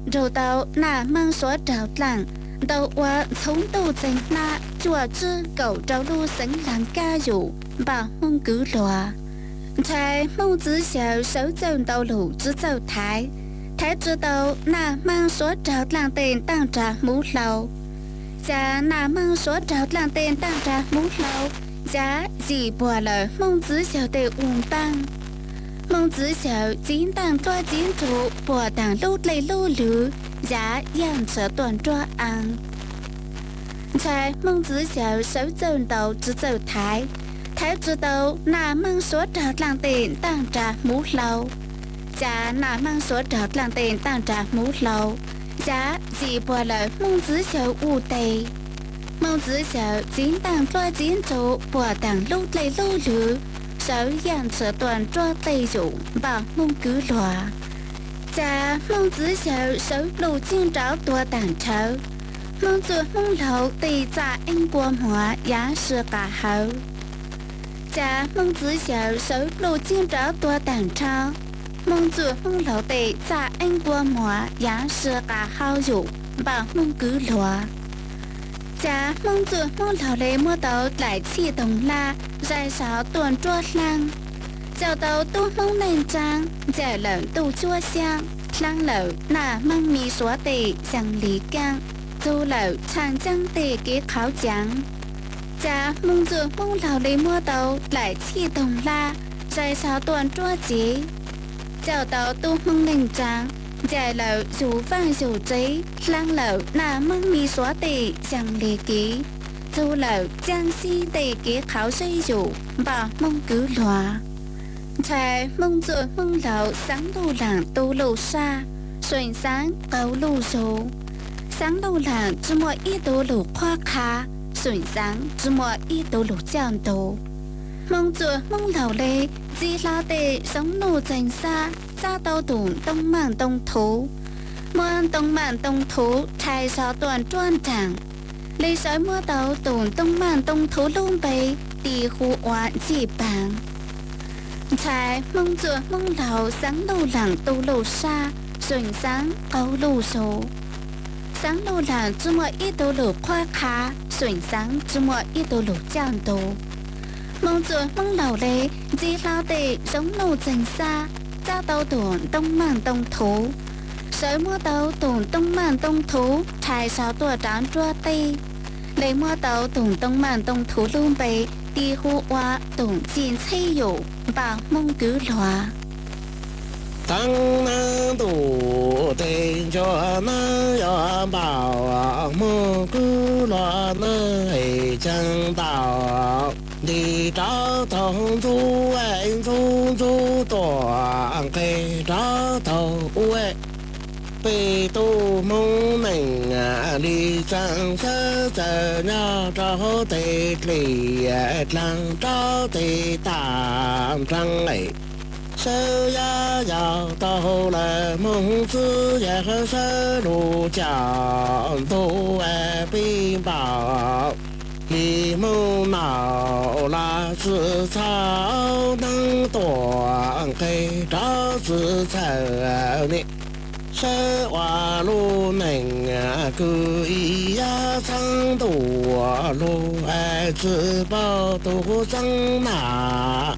nrug tau Naj Hmoob suav raug dlaaj ntau ua ntxhuv ntuj txeeg hnab cuaj tsib kaum rau lub xeev Laas Kab Yum npaj Hmoob kwv luag. Ntshai Hmoob txwv xyaw sawv txawj ntau lug tsi txawj thaiv, thaiv tsi tau Naj Hmoob suav raug dlaaj tej ntaaj nraag hmuv hlau. Xyav Naj Hmoob suav raug dlaaj tej ntaaj nraag hmuv hlau, xyav yim puag lawm Hmoob txwv xyaw tej u npaab. Hmoob txwv xyaw txiv ntaaj dluab txiv nrug puag taag lub dlej lub lwg, xyav yaj ntxhua tuaj nruab aa. Ntshai Hmoob txwv xyaw sawv txawj ntau tsi txawj thaiv, thaiv tsi tau Naj Hmoob suav raug dlaaj tej ntaaj nraag hmuv hlau. Xyav Naj Hmoob suav raug dlaaj tej ntaaj nraag hmuv hlau, xyav yim puag lawm Hmoob txwv xyaw u teg. Hmoob txwv xyaw txiv ntaaj dluab txiv nrug puag taag lub dlej lub lwg, sawv yaj ntxhua tuaj nruab dlej yum npaj Hmoob kwv luag. Xyav Hmoob txwv xyaw sawv pluj txhib nrauv tuag taag nrhawv, Hmoob txuj Hmoob laug tej txaj eeb kua muag yav sib qas hawv. Xyav Hmoob txwv xyaw sawv pluj txhib nrauv tuag taag nrhawv, Hmoob txuj Hmoob laug tej txaj eeb kua muag yav sib qas hawv yum npaj Hmoob kwv luag. Xyav Hmoob txuj Hmoob laug le muab tau dlaim txhij toog laj zais sau tuaj nruab hlaab, coj tau tub Hmoob neej tsaa, ncaim lawm ntuj cuab xyaab, hlaab lawm Naj Hmoob mi suav tej xyaa li kaab, txug lawm tshaj ntxeeb tej kev qhauv caav. Xyav Hmoob txuj Hmoob laug le muab tau dlaim txhij toog laj zais sau tuaj nruab cev, coj tau tub Hmoob neej tsaa, ncaim lawm yug vaaj yug tsev, hlaab lawm Naj Hmoob mi suav tej xyaa li kev, txug lawm caab xib tej kev qhauv zeb yum npaj Hmoob kwv luag. Ntshai Hmoob txuj Hmoob laug xaav luj laam tu luj sab, seem xaav qaug luj zug. Xaav luj laam tsi muaj ib tug lug qhuab qha, seem xaav tsi muaj ib tug lug coj ntug. Hmoob txuj Hmoob laug le ntxig hlo tej zoov nuj txeeg xab, txab tau tug ntoo maaj ntoo thuv, muab ntoo maaj ntoo thuv rhais zog tuaj nruab nraam, le sawv muab tau tug ntoo maaj ntoo thuv lub npe tis hu ua Ncej Paag. Ntshai Hmoob txuj Hmoob laug xaav luj laam tu luj sab, seem xaav qaug luj zug. Xaav luj laam tsi muaj ib tug lug qhuab qha, seem xaav tsi muaj ib tug lug coj ntug. Hmoob txuj Hmoob laug le ntxig hlo tej zoov nuj txeeg xab, txab tau tug ntoo maaj ntoo thuv, sawv muab tau tug ntoo maaj ntoo thuv rhais zog tuaj rau nruab teb, le muab tau tug ntoo maaj ntoo thuv lub npe tis hu ua tug Ncej Ntxheb Yum npaj Hmoob kwv luag. Taab neeb ntuj teg ncua neeb yuav npaum, Hmoob kwv luag neeb caag ntaus, nti rov taug ntxub ntxub ntxub tuaj, nqes rov taug ua peb tug Hmoob neej li tsaa, sawv txawj nyob rau tej dlej dlaag rau tej tag nraag. Sawv yaj yau tau lawm Hmoob txwv yawg sawv lug coj ntug peb npaum, li Hmoob naum laj tsi txhaum neeb tuaj, nqes rov tsi txhawj ne. Sawv ua lub neej kws ib yam txheeb ntuj lug, tsi paub tug txeeb nam,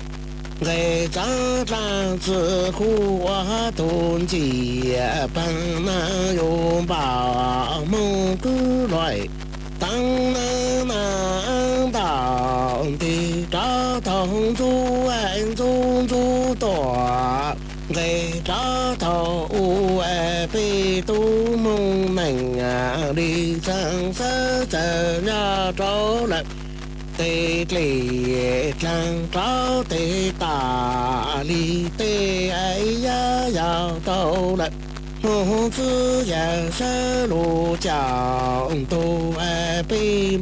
nqes txeeb dlaab tsi hu ua tug Ncej Paag, neeb yuav npaum Hmoob kwv luag. Taab neeb neeb ntaus nti rov taug ntxub ntxub ntxub tuaj, nqes rov taug ua peb tug Hmoob neej li tsaa, sawv txawj nyob rau lawm tej dlej dlaag rau tej tag li tej, yaj yau tau lawm Hmoob txwv yawg sawv lug coj ntug peb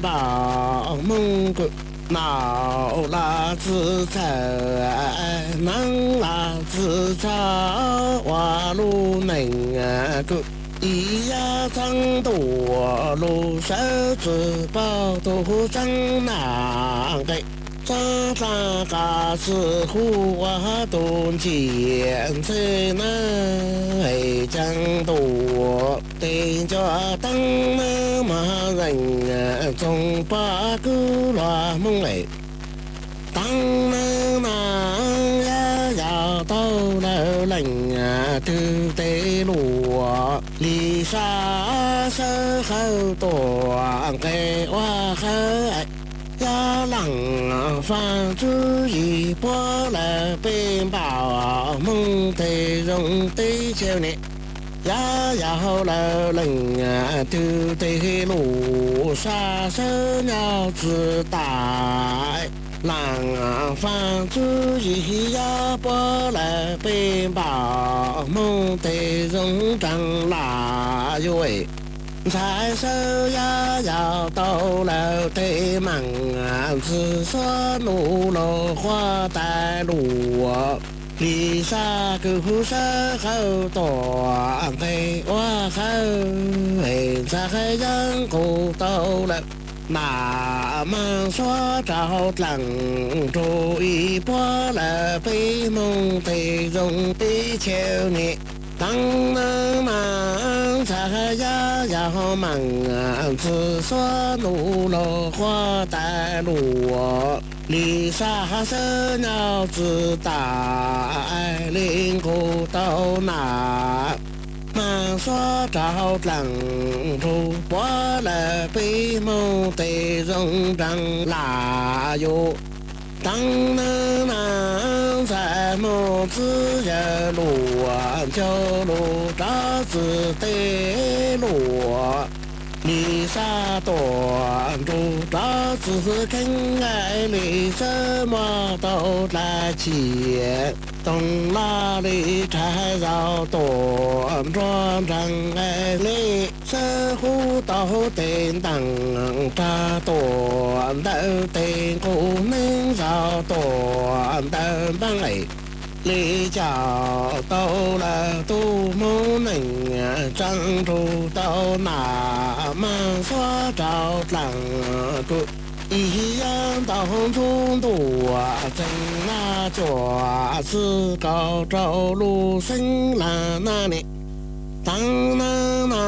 npaum, Hmoob kws naum laj tsi txhawj neeb laj tsi txhaum, ua lub neej kws ib yam txheeb ntuj lug, sawv tsi paub tug txeeb nam, nqes txeeb dlaab qas tsi hu ua tug Ncej Ntxheb neeb caag ntuj. Teeb neeb mas zeem txoos pab kwv luag Hmoob es. Teeb neeb na yog yog tau lawv leej twg tes luam li sab sawb qhawv tuam nqes ua qhawv. Yog leej faaj tswv yim puab lawm peb npaum Hmoob tes zoo teb chaws ne. Yog yog lawv leej twg tes luam sab sawb nyob tsi tas, leej faaj tswv yim yog puab lawm peb npaum Hmoob tes zoo nraag lam yuav. Ntxhais sawb yog yog tau lawv tes meej, ntxwg xuab nus los quaj tas luam li sab kws sawb qhawv tuam nqes ua qhawv. Ntxhais yog nqus tau lawm nam meej xuab rau dlaag nrug ib puab lawm peb Hmoob tes zoo teb chaws ne. Teeb neeb na ntxhais yog yog meej, ntxwg xuab nus los quaj tas luam li sab sawb nyob tsi tas, le nqus tau nam meej xuab rau dlaag nrug puab lawm peb Hmoob tes zoo nraag lam yuav. Teeb neeb na ntxhais Hmoob txwv yawg luam ncaug lug rov txim tes luam li sab tuam nrug rov txim kheev li sawb muab tau dlaab chim toog laj li rhais zaug tuam nruab nraag li sawb hub tau tes ntaam rag tuam ntawm tes nqus neeb zaug tuam ntawm npaab li caum tau lawm tug Hmoob neej tsaa nrug tau nam meej xuab rau dlaag kws ib yaam ntau ntxub ntuj txeeg naj cuam txwv kaus rau lub xeeb laag na ne. Teeb neeb na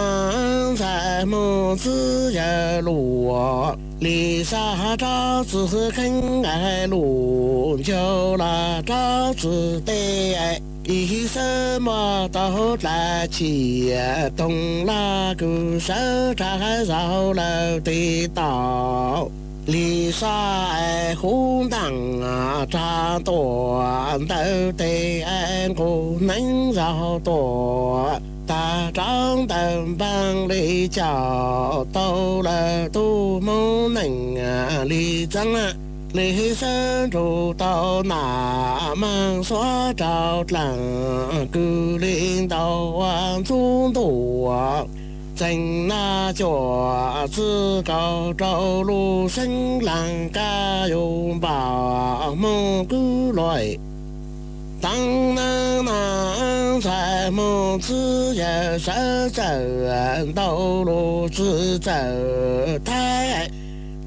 ntxhais Hmoob txwv yawg luam li sab rov txim kheev lug ncaug lug rov txim tes ib sawb muab tau dlaab chim toog laj kws sawv rhais zaug lawm tes taum li sab hub ntaam rag tuam ntawm tes nqus neeb zaug tuam tag rau ntawm npaab li caum tau lawm tug Hmoob neej li txaa li sawb nrug tau nam meej xuab rau dlaag kws li ntau ua ntxub ntuj txeeg naj cuam txwv kaus rau lub xeeb laag kab yug npaum Hmoob kwv luam. Teeb neeb na ntxhais Hmoob txwv yawg sawv txawm ntau lug txwv txawm thaib,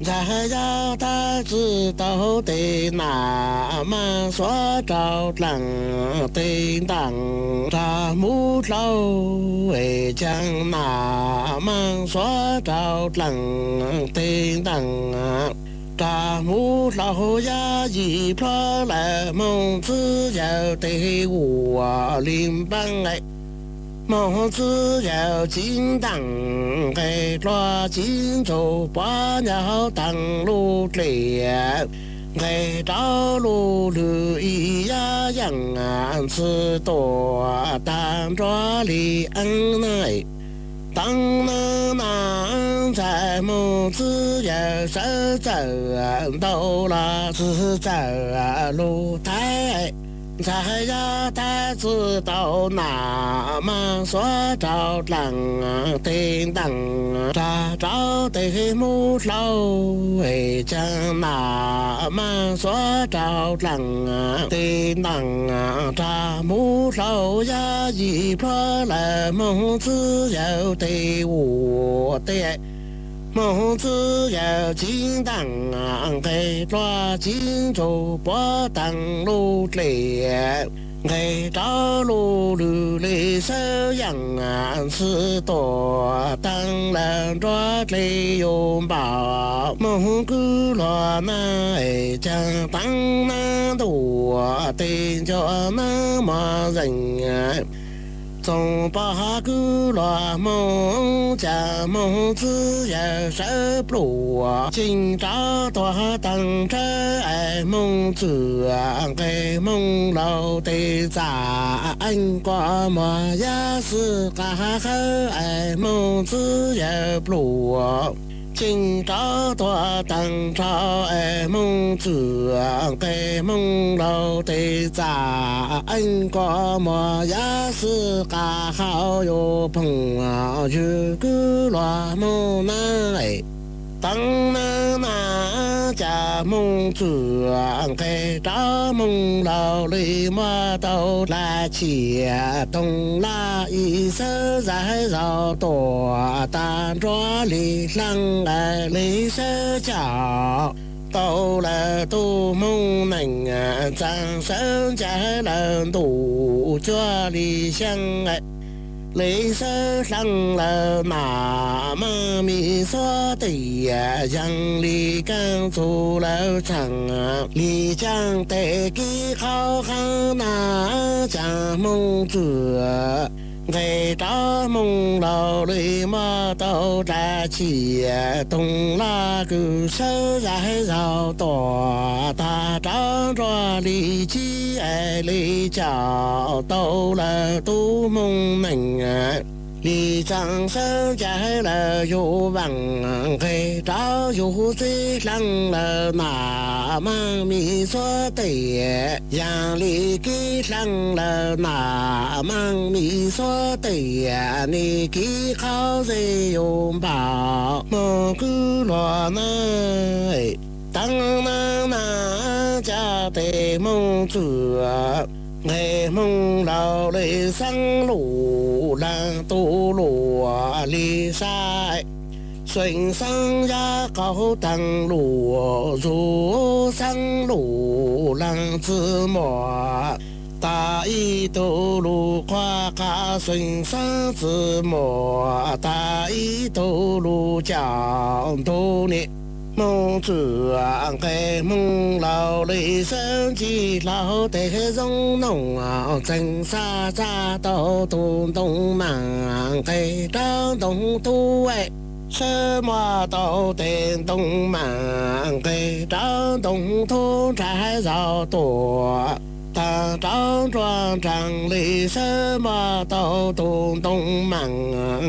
ntxhais yog thaib txwv tau tes nam meej xuab rau dlaag tes ntaam rag hmuv dlhau, es caag nam meej xuab rau dlaag tes ntaam rag hmuv dlhau yog yim plhuav lawm Hmoob txwv yawg tes vuam li npaab. Hmoob txwv yawg ci ntaam nqes dlua ci ntxug puab nyob taag lub dlej, nqes rau lub lwg ib yaam yaam ntxwg tuam tag nruab li eeb na. Teeb neeb na ntxhais Hmoob txwv yawg sawv txawm ntau lug txwv txawm lug thaib, ntxhais yog thaib txwv tau nam meej xuab rau dlaag tes ntaam rag rau tes hmuv dlhau, es caag nam meej xuab rau dlaag tes ntaam rag hmuv dlhau yog yim plhuav lawm Hmoob txwv yawg tes vuam tes. Hmoob txwv yawg ci ntaam nqes dlua ci ntxug puab taag lub dlej, nqes rov lug lwm li sawv yaam ntxhw tuam taag lawm nruab dlej yuav npaum moog kwv luag na, es caag taag nab ntuj teg ncuab nab mos zeeg, txoov pov kwv luag moog ca moog txwv yawg sawv pluj ceeg rov tuag taag nrhawv es moog txwm nqes moog laug teg txam eej quas muag yab xwb qab hawv es moog txwv yawg pluj ceeg rov tuag taag nrho es moog txwm nqes moog laug teg txam eej quas muag yab xwb qab hawv yuav phoom ywg kwv luag moog na, taag nab na ca moog txwm nqes rov moog laug li muaj tau dlaab tsi toog laj ib sawv zais zog tuam tag nruab li dlaab li sawv cam tau lawm tub moog neej txaaj sawv ncaim lawm ntuj cuaj li xyaa li sawv dlaab lawm nam maaj mi xuab tes yaag li kaaj txug lawm tsaam li caaj tes kib qhov qhab na ca moog txwm nqes rov moog laug li muaj tau dlaab tsi toog laj kws sawv zais zog tuam tag rov nruab li cib es li cam tau lawm tub moog neej li txaaj sawv ncaim lawm yug vaaj nqes rov yug txij dlaab lawm nam maaj mi xuab tes yaag li kib dlaab lawm nam maaj mi xuab tes ni kib qhov zeb yug npaum moog kwv luag na, taag nab na ca tes moog txwm nqes moog laug li xeeb luj laag tu luj li sab, xeem xeeb yaj qaug taag luj zug xeeb luj laag txwm muam tag ib tug luj qhuab qha xeem xeeb txwm muam tag ib tug luj cam ntug ni moog txwm nqes moog laug li sawv ncig dlau teg zoo noog txeeg xaj txaj tau tug ntoo maam nqes rau ntoo tub sawv muaj tau teg ntoo maam nqes rau ntoo tub nrhais zog tuam taag rau nruab nraag li sawv muaj tau tug ntoo maam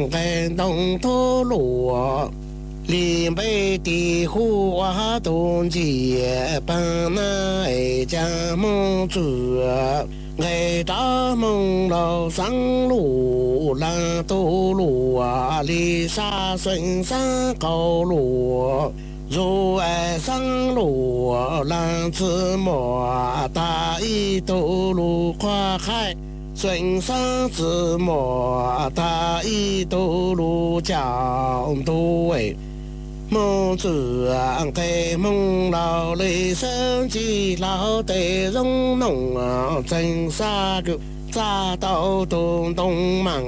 nqes ntoo tub luj li npe tis hu ua tug nciam paag na, es ca moog txwm nqes rov moog laug xeeb luj laag tu luj li sab xeem xeeb qaug luj zug es xeeb luj laag txwm muam tag ib tug luj qhuab qha xeem xeeb txwm muam tag ib tug luj cam ntug moog txwm nqes moog laug li sawv ncig dlau teg zoo noog txeeg xaj kws txaj tau tug ntoo maam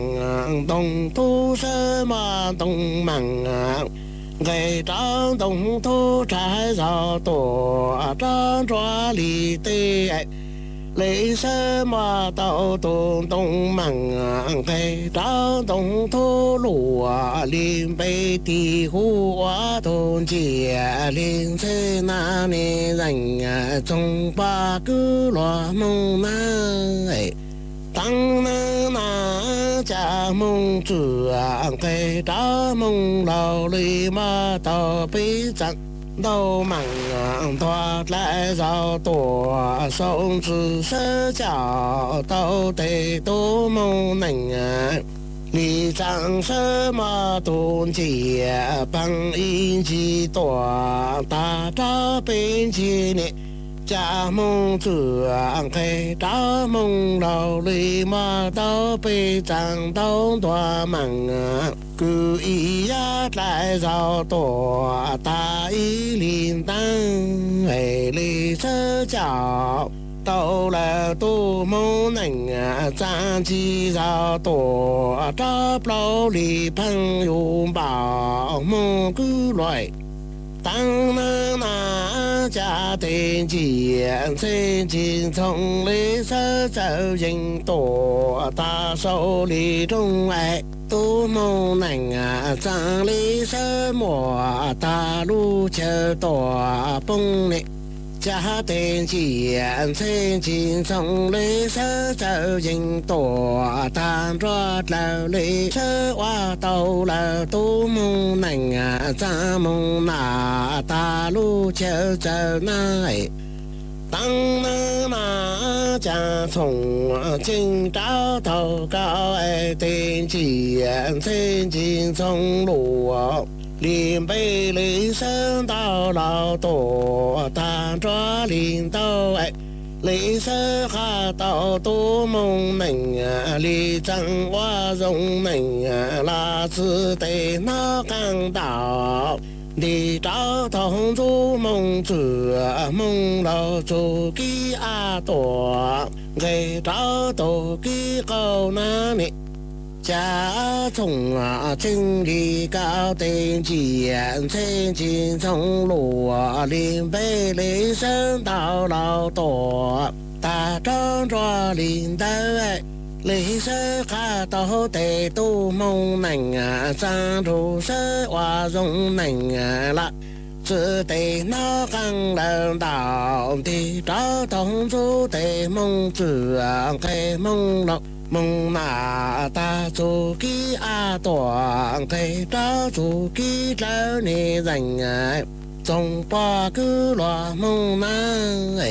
ntoo tub sawv muaj ntoo maam nqes rau ntoo tub nrhais zog tuam rov nruab li teb li sawv muaj tau tug ntoo maam nqes rau ntoo tub luj li npe tis hu ua tug nciam li ntxheb na ni zeej txoov pov kwv luag moog na, taag nab na ca moog txwm nqes rov moog laug li muaj tau peb txaam ntau maam ntuag dlai zog tuam sau ntxwv sawv cam tau teg tub moog neej li txaam sawv muaj tug nciam paag ib ncig tuam tag rau peb ncig ni ca moog txwm nqes rov moog laug li muaj tau peb txaam ntau ntuag maam kws ib yam dlai zog tuam tag ib li ntaab li sawv cam tau lawm tub Hmoob neej tsaa ntsis zog tuam rov plaub li pheej yus npaum Hmoob kwv luam. Taab neeb na cas tes ntsim ntxhee ntsis ntxhoo li sawb txawj yees tuam tag saum li rooj es tub Hmoob neej tsaa li sawb muaj tag lub chaw tuam poob ne. Cas tes ntsim ntxhee ntsis ntxhoo li sawb txawj yees tuam tag nruab dlawg li sawb ua tau lawm tub Hmoob neej tsaa moog nam tag lub chaw txawj na. Taab neeb na cas txhoom ceeb rov taug kauv tes ntsim ntxhee ntsis ntxhoo luam li npe li sawb ntau los tuam tag nruab li ntau li sawb qha tau tub Hmoob neej li tsaa ua zoo neej los txwv tes hnab qaab ntau. Nti rov taug ntxub Hmoob txwm Hmoob laug txug kib ab tuam nqeg rov tug kib qau na ne. Cas txhoom ceeb li kauv tes ntsim ntxhee ntsis ntxhoo luam li npe li sawb ntau los tuam tag rov nruab li ntawd li sawb qha tau tes tub Hmoob neej tsaa nrug sawb ua zoo neej los txwv tes hnab qaab lawm ntau. Nti rov taug ntxub tes Hmoob txwm nqeg Hmoob laug moog nam tag txug kib ab tuam nqeg rov txug kib dlawb ne zeej txoov pog kwv luam Hmoob na.